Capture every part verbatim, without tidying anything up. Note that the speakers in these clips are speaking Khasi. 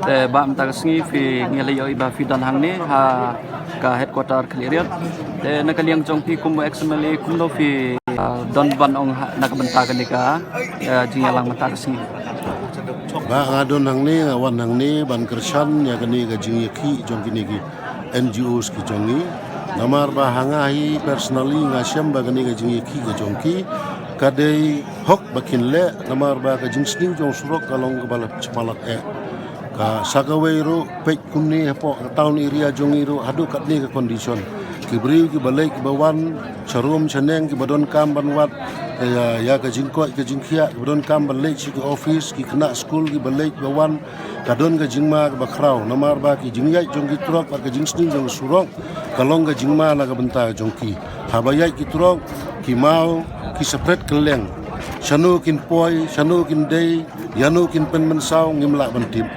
Te ba mynta ka sngi phi ngi la ïohi ba phi don hangne ha ka headquarter Khliehriat. Te na ka liang jong phi kum u ex M L A kumno phi, ah, don ban ong ha, na ka bynta kane ka, eh, jingïalang mynta ka sngi. Ba nga don hangne, nga wan hangne ban kyrshan ïa kane ka jingïakhih jong kine ki N G Os ki jong ngi. Namar ba ha nga hi personally nga shem ba kane ka jingïakhih ka jong ki ka dei hok ba kin leh, namar ba ka jingsniew jong surok ka long kaba la chapalak eh. Ka sa kawei ruh peit kumne hapoh ka town area jong ngi ruh haduh katne ka condition. Ki briew kiba leit kiba wan, sharum shaneng kiba donkam ban wad, eh, ïa, ïa ka jingkoit ka jingkhiah, kiba donkam ban leit sha ki office, ki khynnah skul kiba leit kiba wan, ka don ka jingma kaba khraw. Namar ba ki jingïaid jong ki trok bad ka jingsniew jong surok ka long ka jingma na ka bynta jong ki. Haba ïaid ki trok, ki maw, ki separate kylleng. Shano kin poi, shano kin dei, ïano kin pynmynsaw, ngim lah ban tip.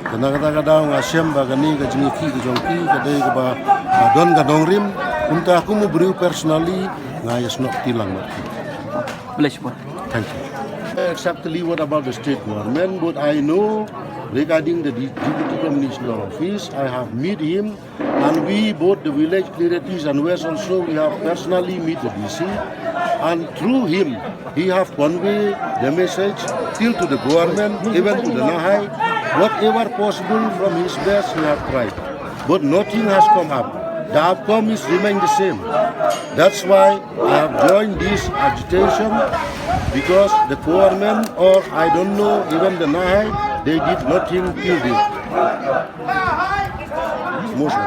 Te na kata ka daw nga shem ba kane ka jingïakhih ka jong ki ka dei kaba, ah, don ka nongrim. Kumta kum u briew personally nga ïasnoh kti lang bad ki. Bless you. Thank you. Exactly what about the state government, but I know regarding the de-, Deputy Commissioner Office, I have met him, and we both, the village Khliehriat East and West also, we have personally met the D C, and through him, he have conveyed the message till to the government, even to the Nahai, whatever possible from his best, he have tried. But nothing has come up. The outcome is remain the same. That's why I have joined this agitation, because the government, or I don't know, even the Nahai, they did nothing till this. Most of